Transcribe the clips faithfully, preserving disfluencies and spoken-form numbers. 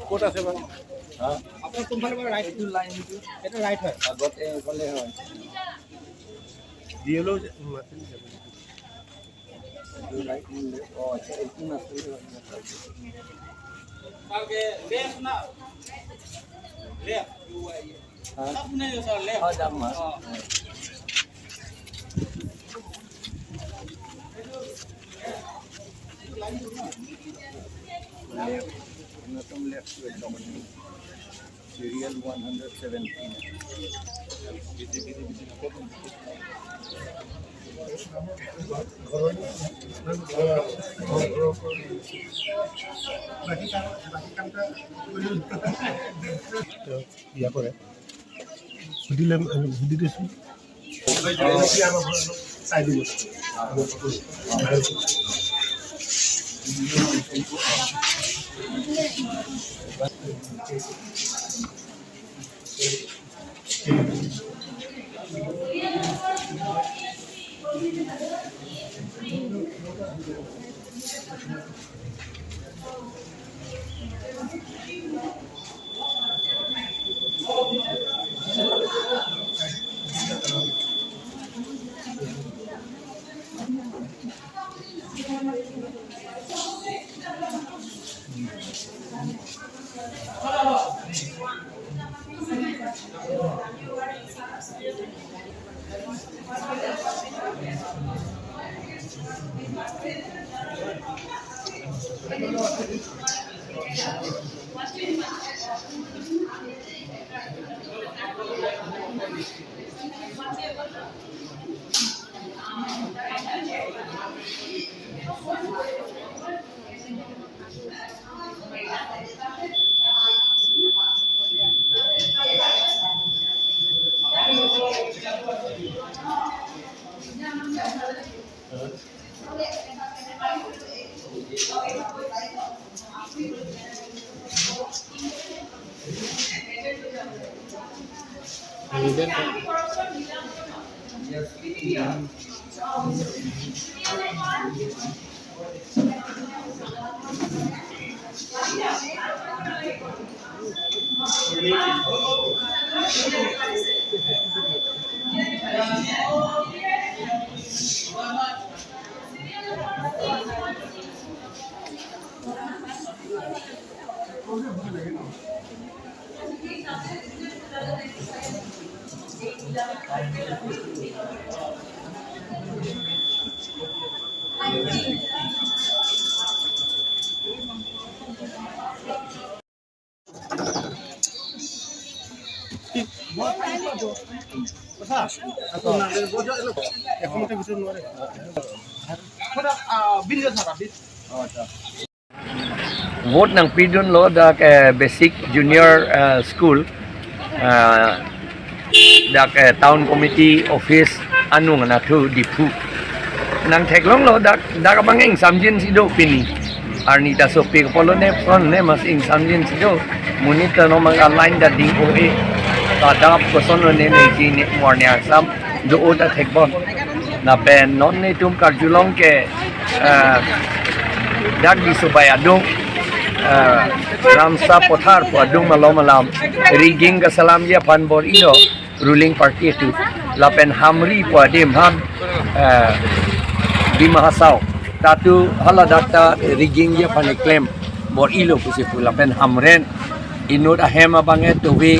ক'ত আছে বাৰু? হা? আপোনাৰ কোনফালে বাৰু ৰাইট? এইটো লাইন, এইটো। এইটো ৰাইট হয়। আগত এইফালে হয়। ডি এল অ' যে, উম, মাতিম যাব। এইটো ৰাইট নে লেফ্ট? অ, আচ্ছা, এইটো নাছিলে হয়। তাকে লেফ্ট না? লেফ্ট। হা? আপুনি যে ছাৰ, লেফ্ট। অ, যাম, হা। অ। Left, অন্যতম left to একদম। Serial one hundred seventeen. বাকী কাম, বাকী কামটা ইয়া কৰে। সুধিলে, সুধি দিছো। চাই দিব। Vote nangpidunlo dak, eh, basic junior, eh, school, eh, dak, eh, town committee office anung anatthu Diphu. Nangtheklonglo dak, dak abang ingsamjin si do pini. Arni ta sopik pulo ne, pon ne, mas ingsamjin si do. Monit ta non mang a-line ta ding-o-e. Ta adap kosonlo ne, ne ji ne morning exam do-o ta thekbom. Lapen non netum karjulong ke, eh, dak Disobai adung, eh, Ramsa Pothar pu adung malom alam rigging kasalamji aphan bor-ilo ruling party atum. Lapen Hamri pu adim aphan, eh, Dima Hasao. Tatu hala dak ta riggingji aphan keklem bor-ilo pusi pu, lapen Hamren inut ahem abang e tove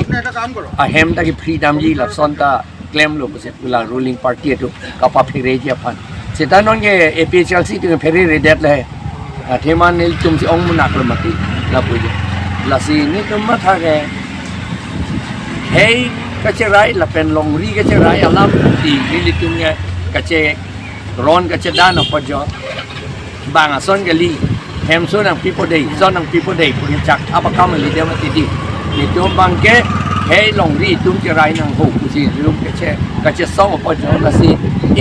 ahem ta kepri damji lason ta klemlo pusi pu la ruling party atum kapaphereji aphan. Seta non ke A P H L C atum phereredet le. Athema nelitum si ong munak lo mati lapu je. Lasi netum matha ke hei kacherai lapen longri kacherai alam ti nelitum ke kacheron kachedan apot jo. Bang ason kali, hemso nangpipo dei, son nangpipo dei, pu chak thap akam kali dia mati di. Netum abang ke hei longri atum cherai nangho pusi rum kache, kachesong apot jo lasi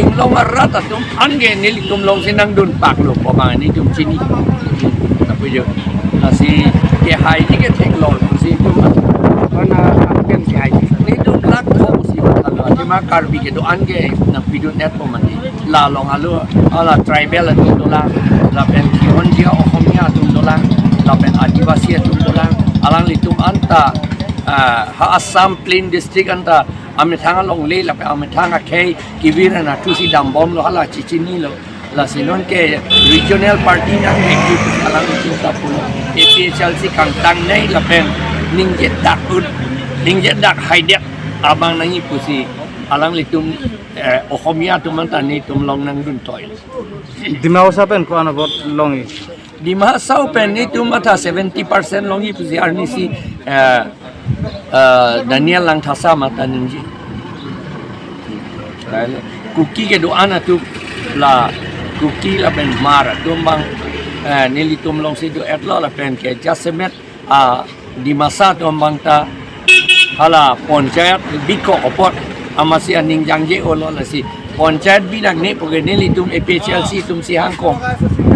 inglong arat atum an ke nelitum along si nangdun paklo pu abang netum chini. Lapu jo. Lasi kehai ji ke theklong pusi itum. Kona apen kehai ji. Netum lak tho pusi mathalo. Athema Karbi kedo-an ke nangpidun-etpo mati. La along alo, ala tribal atum dolang, lapen kihonji Ohomia atum dolang, lapen Adivasi atum dolang, Alanglitum anta, ah, ha Assam Plain District anta amethang alongle lapen amethang akhei kevir anatthu si dambomlo, hala chechinilo. Lasi non ke regional party nangji pusi alanglitum ta pulo, A P H L C kangtangnei lapen ningjedak un, ningjedak haidet abang nangji pusi alanglitum, eh, Ohomia atum anta netum long nangdun toilo. Dima Hasao pen ko-an a-vote longji? Dima Hasao pen netum matha seventy percent longji pusi arnisi, eh, eh, Daniel Langthasa mata ningje. Kuki kedo-an atum la Kuki lapen Hmar atum abang, eh, nelitum alongsi do-etlo lapen ke jasemet, ah, Dimasa atum abang ta hala panchayat bikok apot amatsi aning jangje-olo, lasi panchayat binakne puke nelitum A P H L C atum si hangkong.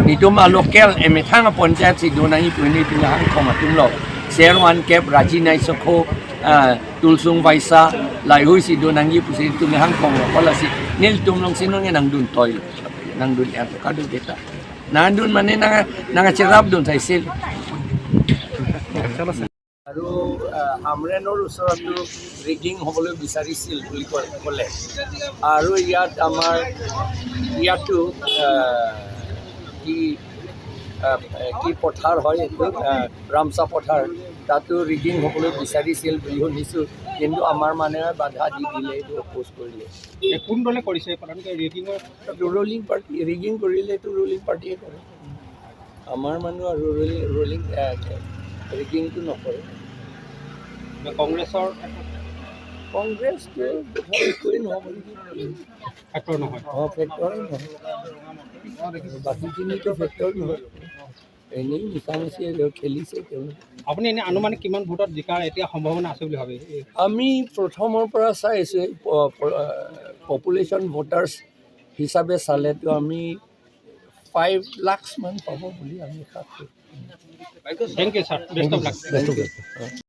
Netum a-local emethang a-panchayat si do nangji pu netum hangkong atumlo. Ser Wankep, Raji Naisokho, ah, Tulsung Vaisa, laheihui si do nangji pusi netum hangkonglo. Lasi nelitum alongsi non nangdun toilo, nangdun-etlo kadokave ta. Nangdun mane nang, nangcherapdun thaisel. আৰু, আহ, হামৰেণৰ ওচৰতো ৰিগিং হ'বলৈ বিচাৰিছিল বুলি ক-, ক'লে। আৰু ইয়াত আমাৰ, ইয়াতো, আহ, কি, আহ, কি পথাৰ হয় এইটো, আহ, ৰামচা পথাৰ, তাতো ৰিগিং হ'বলৈ বিচাৰিছিল বুলি শুনিছোঁ, কিন্তু আমাৰ মানুহে বাধা দি দিলে, এইটো অপ'জ কৰিলে। এ, কোন দলে কৰিছে প্ৰধানকৈ ৰিগিঙৰ? ৰুলিং পাৰ্টি, ৰিগিং কৰিলেতো ৰুলিং পাৰ্টিয়ে কৰে। আমাৰ মানুহ আৰু ৰুলিং, ৰুলিং, এ, ৰিগিংটো নকৰে। কংগ্ৰেছৰ? কংগ্ৰেছটো একোৱেই নহ'ব নেকি? ফেক্টৰ নহয়। অ, ফেক্টৰ নহয়। বাকীখিনিতো ফেক্টৰ নহয়। এনেই মিছা মিছি খেলিছে তেওঁলোকে। আপুনি এনে আনুমানিক কিমান ভোটত জিকাৰ এতিয়া সম্ভাৱনা আছে বুলি ভাবে? আমি প্ৰথমৰ পৰা চাই আছোঁ, এই প-, প-, পপুলেশ্যন ভোটাৰ্ছ হিচাপে চালেতো আমি ফাইভ লাখছ মান পাব বুলি আমি আশা কৰোঁ। Thank you sir, best of luck. Best of lakh.